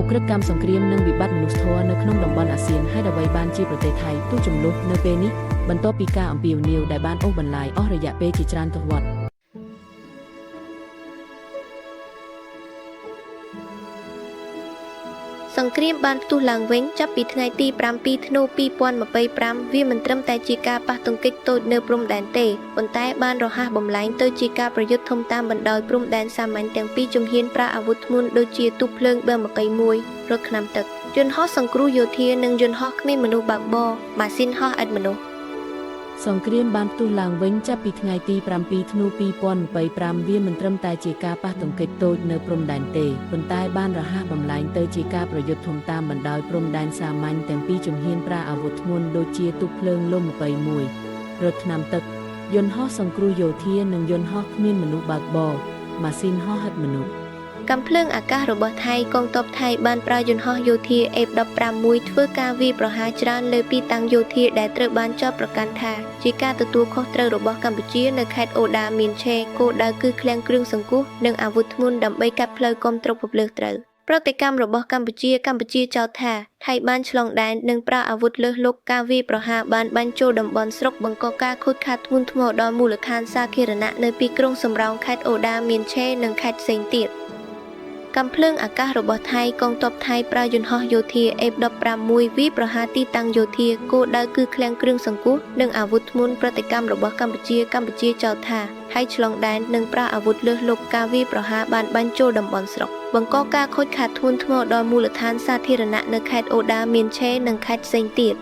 ឧក្រិដ្ឋកម្មសង្គ្រាមនិងវិបត្តិមនុស្សធម៌នៅក្នុងតំបន់អាស៊ានហេតុអ្វីបានជាប្រទេសថៃទូជម្លោះនៅពេលនេះបន្ទាប់ពីការអំពាវនាវដែលបានអូសបន្លាយអស់រយៈពេលជាច្រើនទសវត្សរ៍ សង្គ្រាមបានផ្ទុះឡើងវិញចាប់ពីថ្ងៃទី7ធ្នូ2025វាមិនត្រឹមតែជាការប៉ះទង្គិចតូចនៅព្រំដែនទេប៉ុន្តែបានរហ័សបំលែងទៅជាការប្រយុទ្ធធំតាមបណ្ដោយព្រំដែនសាមញ្ញទាំងពីរជំហានប្រើអាវុធធ្ងន់ដូចជាទូកភ្លើង B21 រថថ្នាំទឹកយន្តហោះសង្គ្រោះយោធានិងយន្តហោះគ្មានមនុស្សបើកបរម៉ាស៊ីនហោះឥតមនុស្ស សង្គ្រាមបានផ្ទុះឡើងវិញចាប់ពីថ្ងៃទី7ធ្នូ2025វាមិនត្រឹមតែជាការប៉ះទង្គិចតូចនៅព្រំដែនទេប៉ុន្តែបានរហ័សបំលែងទៅជាការប្រយុទ្ធធំតាមបណ្ដោយព្រំដែនសាមញ្ញទាំងពីរជំហានប្រើអាវុធធ្ងន់ដូចជាទូកភ្លើងលំ21រថថ្នាំទឹកយន្តហោះសង្គ្រោះយោធានិងយន្តហោះគ្មានមនុស្សបើកបរម៉ាស៊ីនហោះហិតមនុស្ស កាំភ្លើងអាកាសរបស់ថៃកងទ័ពថៃបានប្រើយន្តហោះយោធា F-16 ធ្វើការវាយប្រហារច្រើនលើទីតាំងយោធាដែលត្រូវបានចោទប្រកាន់ថាជាការទទួលខុសត្រូវរបស់កម្ពុជានៅខេត្តអូដាមានឆេគោលដៅគឺឃ្លាំងគ្រឿងសង្កោះនិងអាវុធធ្ងន់ដើម្បីកាត់ផ្លូវគាំទ្រពិភពលើត្រូវប្រតិកម្មរបស់កម្ពុជាកម្ពុជាចោទថាថៃបានឆ្លងដែននិងប្រើអាវុធលើសលប់ការវាយប្រហារបានបាញ់ចូលតំបន់ស្រុកបង្កការខូចខាតធ្ងន់ធ្ងរដល់មូលដ្ឋានសាធារណៈនៅទីក្រុងសំរោងខេត្តអូដាមានឆេនិងខេត្តផ្សេងទៀត កាំភ្លើងអាកាសរបស់ថៃកងទ័ពថៃប្រើយន្តហោះយោធា F-16 វាយប្រហារទីតាំងយោធាគោលដៅគឺឃ្លាំងគ្រឿងសង្កោះនិងអាវុធធ្ងន់ប្រតិកម្មរបស់កម្ពុជាកម្ពុជាចោទថាថៃឆ្លងដែននិងប្រើអាវុធលើសលប់ការវាយប្រហារបានបាញ់ចូលតំបន់ស្រុកបង្កការខូចខាតធ្ងន់ធ្ងរដល់មូលដ្ឋានសាធារណៈនៅខេត្តអូដាមានឆេនិងខេត្តផ្សេងទៀត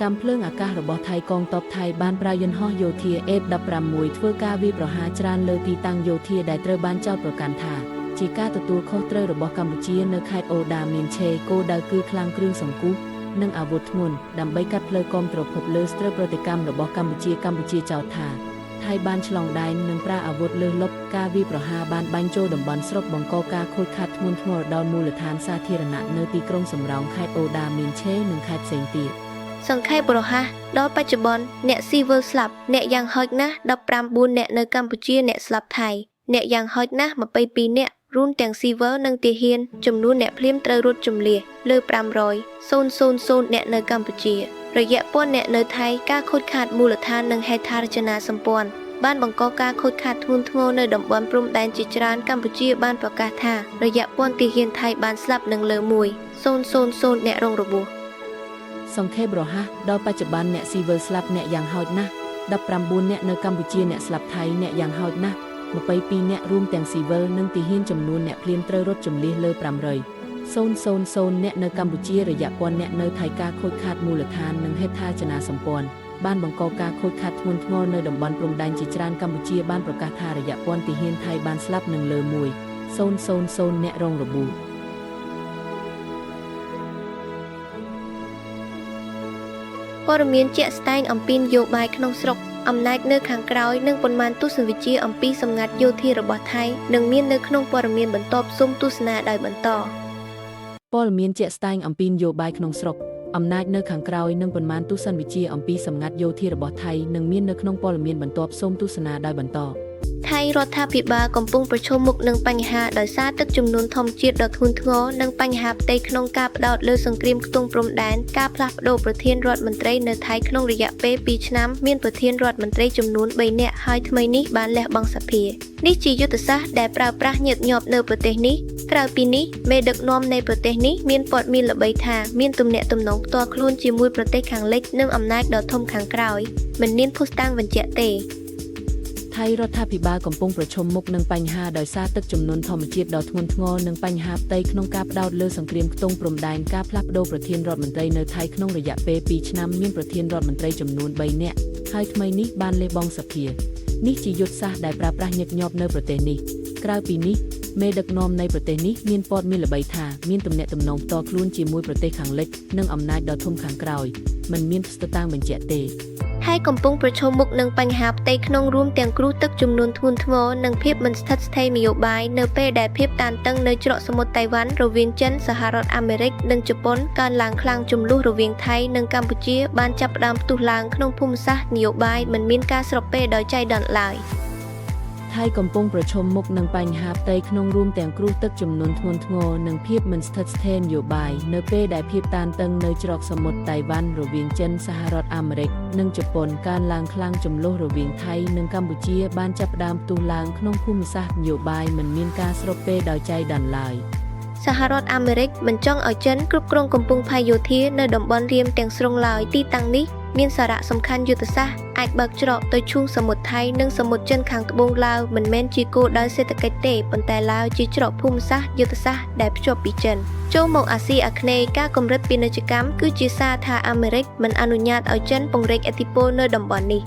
កាំភ្លើងអាកាសរបស់ថៃកងទ័ពថៃបានប្រើយន្តហោះយោធា F-16 ធ្វើការវាយប្រហារច្រើនលើទីតាំងយោធាដែលត្រូវបានចោទប្រកាន់ថាជាការទទួលខុសត្រូវរបស់កម្ពុជានៅខេត្តអូដាមានឆេគោលដៅគឺឃ្លាំងគ្រឿងសង្កូះនិងអាវុធធ្ងន់ដើម្បីកាត់ផ្លូវគាំទ្រភពលើស្ត្រូវប្រតិកម្មរបស់កម្ពុជាកម្ពុជាចោទថាថៃបានឆ្លងដែននិងប្រើអាវុធលើសលប់ការវាយប្រហារបានបាញ់ចូលតំបន់ស្រុកបង្កការខូចខាតធ្ងន់ធ្ងរដល់មូលដ្ឋានសាធារណៈនៅទីក្រុងសំរោងខេត្តអូដាមានឆេនិងខេត្តផ្សេងទៀត សង្ខេបរហ័សដល់បច្ចុប្បន្នអ្នកស៊ីវិលស្លាប់អ្នកយ៉ាងហោចណាស់19អ្នកនៅកម្ពុជាអ្នកស្លាប់ថៃអ្នកយ៉ាងហោចណាស់22អ្នករួមទាំងស៊ីវិលនិងទាហានចំនួនអ្នកភ្លាមត្រូវរត់ជំលះលើ500 000អ្នកនៅកម្ពុជារយៈព័ន្ធអ្នកនៅថៃការខូចខាតមូលដ្ឋាននិងហេដ្ឋារចនាសម្ព័ន្ធបានបង្កការខូចខាតធ្ងន់ធ្ងរនៅតំបន់ព្រំដែនជាច្រើនកម្ពុជាបានប្រកាសថារយៈព័ន្ធទាហានថៃបានស្លាប់នឹងលើ1 000អ្នករងរបួស សង្ខេបរហ័សដល់បច្ចុប្បន្នអ្នកស៊ីវិលស្លាប់អ្នកយ៉ាងហោចណាស់19អ្នកនៅកម្ពុជាអ្នកស្លាប់ថៃអ្នកយ៉ាងហោចណាស់22អ្នករួមទាំងស៊ីវិលនិងទាហានចំនួនអ្នកភ្លាមត្រូវរត់ជំលះលើ500 000អ្នកនៅកម្ពុជារយៈព័ន្ធអ្នកនៅថៃការខូចខាតមូលដ្ឋាននិងហេដ្ឋារចនាសម្ព័ន្ធបានបង្កការខូចខាតធ្ងន់ធ្ងរនៅតំបន់ព្រំដែនជាច្រើនកម្ពុជាបានប្រកាសថារយៈព័ន្ធទាហានថៃបានស្លាប់នឹងលើ1 000អ្នករងរបួស ព័ត៌មានជាក់ស្ដែងអំពីនយោបាយក្នុងស្រុកអំណាចនៅខាងក្រោយនិងប៉ុន្មានទស្សនវិជ្ជាអំពីសម្ងាត់យោធារបស់ថៃនឹងមាននៅក្នុងព័ត៌មានបន្ទាប់សូមទស្សនាដោយបន្ត ព័ត៌មានជាក់ស្ដែងអំពីនយោបាយក្នុងស្រុកអំណាចនៅខាងក្រោយនិងប៉ុន្មានទស្សនវិជ្ជាអំពីសម្ងាត់យោធារបស់ថៃនឹងមាននៅក្នុងព័ត៌មានបន្ទាប់សូមទស្សនាដោយបន្ត ថៃរដ្ឋាភិបាលកំពុងប្រឈមមុខនឹងបញ្ហាដោយសារទឹកជំនន់ធម្មជាតិដ៏ធ្ងន់ធ្ងរនិងបញ្ហាផ្ទៃក្នុងការផ្ដោតលើសង្គ្រាមខ្ទង់ព្រំដែនការផ្លាស់ប្ដូរប្រធានរដ្ឋមន្ត្រីនៅថៃក្នុងរយៈពេល2ឆ្នាំមានប្រធានរដ្ឋមន្ត្រីចំនួន3នាក់ហើយថ្មីនេះបានលះបង់សភានេះជាយុទ្ធសាស្ត្រដែលប្រើប្រាស់ញឹកញាប់នៅប្រទេសនេះក្រៅពីនេះមេដឹកនាំនៃប្រទេសនេះមានព័ត៌មានល្បីថាមានទំនាក់ទំនងផ្ទាល់ខ្លួនជាមួយប្រទេសខាងលិចនិងអំណាចដ៏ធំខាងក្រោយមិនមានភស្តុតាងបញ្ជាក់ទេ ថៃរដ្ឋាភិបាលកំពុងប្រឈមមុខនឹងបញ្ហាដោយសារទឹកជំនន់ធម្មជាតិដ៏ធ្ងន់ធ្ងរនិងបញ្ហាផ្ទៃក្នុងការផ្ដោតលើសង្គ្រាមខ្ទង់ព្រំដែនការផ្លាស់ប្ដូរប្រធានរដ្ឋមន្ត្រីនៅថៃក្នុងរយៈពេល2ឆ្នាំមានប្រធានរដ្ឋមន្ត្រីចំនួន3នាក់ហើយថ្មីនេះបានលះបង់សភានេះជាយុទ្ធសាស្ត្រដែលប្រើប្រាស់ញឹកញាប់នៅប្រទេសនេះក្រៅពីនេះមេដឹកនាំនៃប្រទេសនេះមានព័ត៌មានល្បីថាមានទំនាក់ទំនងផ្ទាល់ខ្លួនជាមួយប្រទេសខាងលិចនិងអំណាចដ៏ធំខាងក្រោយមិនមានភស្តុតាងបញ្ជាក់ទេ ថៃកំពុងប្រឈមមុខនឹងបញ្ហាផ្ទៃក្នុងរួមទាំងគ្រោះទឹកជំនន់ធ្ងន់ធ្ងរនិងភាពមិនស្ថិតស្ថេរនយោបាយនៅពេលដែលភាពតានតឹងនៅច្រកសមុទ្រតៃវ៉ាន់រវាងចិនសហរដ្ឋអាមេរិកនិងជប៉ុនកើនឡើងខ្លាំងជម្លោះរវាងថៃនិងកម្ពុជាបានចាប់ផ្ដើមផ្ទុះឡើងក្នុងភូមិសាស្ត្រនយោបាយមិនមានការស្របពេលដោយចៃដន្យឡើយ ថ ថៃកំពុងប្រឈមមុខនឹងបញ្ហាផ្ទៃក្នុងរួមទាំងគ្រោះទឹកជំនន់ធ្ងន់ធ្ងរនិងភាពមិនស្ថិតស្ថេរនយោបាយនៅពេលដែលភាពតានតឹងនៅច្រកសមុទ្រតៃវ៉ាន់រវាងចិនសហរដ្ឋអាមេរិកនិងជប៉ុនកើនឡើងខ្លាំងជម្លោះរវាងថៃនិងកម្ពុជាបានចាប់ផ្ដើមផ្ទុះឡើងក្នុងភូមិសាស្ត្រនយោបាយមិនមានការស្របពេលដោយចៃដន្យឡើយ សហរដ្ឋអាមេរិកមិនចង់ឲ្យចិនគ្រប់គ្រងកំពង់ផែយោធានៅតំបន់រាមទាំងស្រុងឡើយទីតាំងនេះមានសារៈសំខាន់យុទ្ធសាស្ត្រអាចបើកច្រកទៅឈូងសមុទ្រថៃនិងសមុទ្រចិនខាងត្បូងឡាវមិនមែនជាគោលដៅសេដ្ឋកិច្ចទេប៉ុន្តែឡាវជាច្រកភូមិសាស្ត្រយុទ្ធសាស្ត្រដែលភ្ជាប់ពីចិនចូលមកអាស៊ីអាគ្នេយ៍ការកម្រិតពាណិជ្ជកម្មគឺជាសារថាអាមេរិកមិនអនុញ្ញាតឲ្យចិនពង្រីកឥទ្ធិពលនៅតំបន់នេះ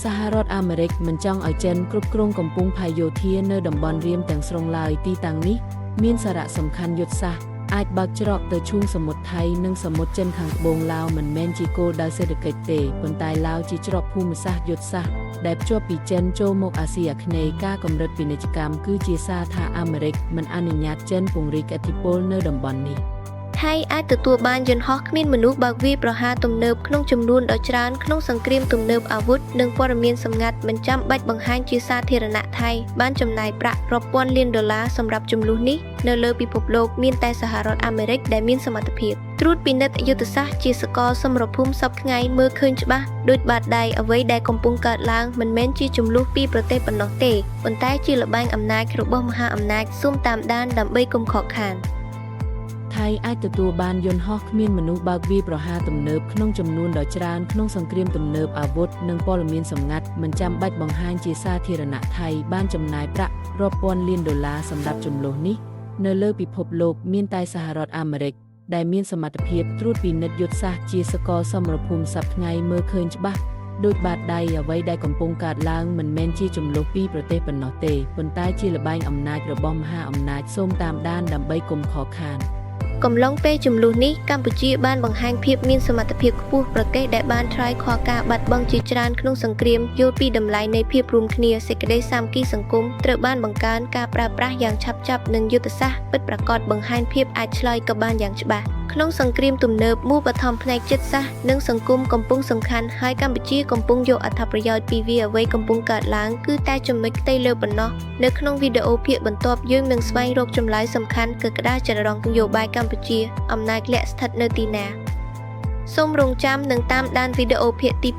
សហរដ្ឋអាមេរិកមិនចង់ឲ្យចិនគ្រប់គ្រងកំពង់ផែយោធានៅតំបន់រាមទាំងស្រុងឡើយទីតាំងនេះមានសារៈសំខាន់យុទ្ធសាស្ត្រអាចបើកច្រកទៅឈូងសមុទ្រថៃនិងសមុទ្រចិនខាងត្បូងឡាវមិនមែនជាគោលដៅសេដ្ឋកិច្ចទេប៉ុន្តែឡាវជាច្រកភូមិសាស្ត្រយុទ្ធសាស្ត្រដែលភ្ជាប់ពីចិនចូលមកអាស៊ីអាគ្នេយ៍ការកម្រិតពាណិជ្ជកម្មគឺជាសារថាអាមេរិកមិនអនុញ្ញាតចិនពង្រីកឥទ្ធិពលនៅតំបន់នេះ ថៃអាចទទួលបានយន្តហោះគ្មានមនុស្សបើកវាយប្រហារទំនើបក្នុងចំនួនដ៏ច្រើនក្នុងសង្គ្រាមទំនើបអាវុធនិងព័ត៌មានសម្ងាត់មិនចាំបាច់បង្ហាញជាសាធារណៈថៃបានចំណាយប្រាក់រាប់ពាន់លានដុល្លារសម្រាប់ជម្លោះនេះនៅលើពិភពលោកមានតែសហរដ្ឋអាមេរិកដែលមានសមត្ថភាពត្រួតពិនិត្យយុទ្ធសាស្ត្រជាសកលសម្រភូមិសព្វថ្ងៃមើលឃើញច្បាស់ដូចបាតដៃអ្វីដែលកំពុងកើតឡើងមិនមែនជាជម្លោះពីរប្រទេសប៉ុណ្ណោះទេប៉ុន្តែជាល្បែងអំណាចរបស់មហាអំណាចសូមតាមដានដើម្បីកុំខកខាន ថៃអាចទទួលបានយន្តហោះគ្មានមនុស្សបើកវាយប្រហារទំនើបក្នុងចំនួនដ៏ច្រើនក្នុងសង្គ្រាមទំនើបអាវុធនិងព័ត៌មានសម្ងាត់មិនចាំបាច់បង្ហាញជាសាធារណៈថៃបានចំណាយប្រាក់រាប់ពាន់លានដុល្លារសម្រាប់ជម្លោះនេះនៅលើពិភពលោកមានតែសហរដ្ឋអាមេរិកដែលមានសមត្ថភាពត្រួតពិនិត្យយុទ្ធសាស្ត្រជាសកលសមរភូមិសព្វថ្ងៃមើលឃើញច្បាស់ដូចបាតដៃអ្វីដែលកំពុងកើតឡើងមិនមែនជាជម្លោះពីរប្រទេសប៉ុណ្ណោះទេប៉ុន្តែជាល្បែងអំណាចរបស់មហាអំណាចសូមតាមដានដើម្បីកុំខកខាន កំឡុងពេលជម្លោះនេះកម្ពុជាបានបង្ហាញភាពមានសមត្ថភាពខ្ពស់ប្រទេសដែលបានត្រើយខ្វល់ការបាត់បង់ជាច្រើនក្នុងសង្គ្រាមយល់ពីតម្លៃនៃភាពរួមគ្នាសេចក្តីសាមគ្គីសង្គមត្រូវបានបង្កើនការប្រើប្រាស់យ៉ាងឆាប់ៗនិងយុទ្ធសាស្ត្រពិតប្រាកដបង្ហាញភាពអាចឆ្លើយក៏បានយ៉ាងច្បាស់ក្នុងសង្គ្រាមទំនើបមូលបឋមផ្នែកចិត្តសាស្ត្រនិងសង្គមកំពុងសំខាន់ហើយកម្ពុជាកំពុងយកអត្ថប្រយោជន៍ពីវាអ្វីកំពុងកើតឡើងគឺតែចំណុចផ្ទៃលើប៉ុណ្ណោះនៅក្នុងវីដេអូភាគបន្ទាប់យើងនឹងស្វែងរកចម្លើយសំខាន់គឺក្តារចរន្តនយោបាយកម្ពុជាអំណាចលាក់ស្ថិតនៅទីណាសូមរងចាំនិងតាមដានវីដេអូភាគទី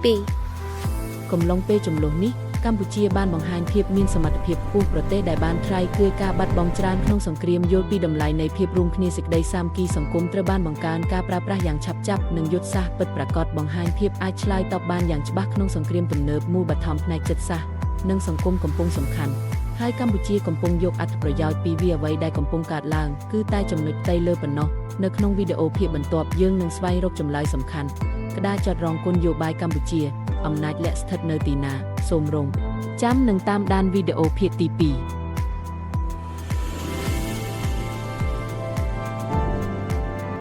2 កំឡុងពេលជម្លោះនេះកម្ពុជាបានបង្ហាញភាពមានសមត្ថភាពខ្ពស់ប្រទេសដែលបានត្រើយគឺការបាត់បង់ច្រើនក្នុងសង្គ្រាមយល់ពីតម្លៃនៃភាពរួមគ្នាសេចក្តីសាមគ្គីសង្គមត្រូវបានបង្កើនការប្រើប្រាស់យ៉ាងឆាប់ៗនិងយុទ្ធសាស្ត្រពិតប្រាកដបង្ហាញភាពអាចឆ្លើយតបបានយ៉ាងច្បាស់ក្នុងសង្គ្រាមទំនើបមូលបឋមផ្នែកចិត្តសាស្ត្រនិងសង្គមកំពុងសំខាន់ហើយកម្ពុជាកំពុងយកអត្ថប្រយោជន៍ពីវាអ្វីដែលកំពុងកើតឡើងគឺតែចំណុចផ្ទៃលើប៉ុណ្ណោះនៅក្នុងវីដេអូភាគបន្ទាប់យើងនឹងស្វែងរកចម្លើយសំខាន់ក្តារចតរងគុណយោបាយកម្ពុជាអំណាចលាក់ស្ថិតនៅទីណាសូមរងចាំនិងតាមដានវីដេអូភាគទី2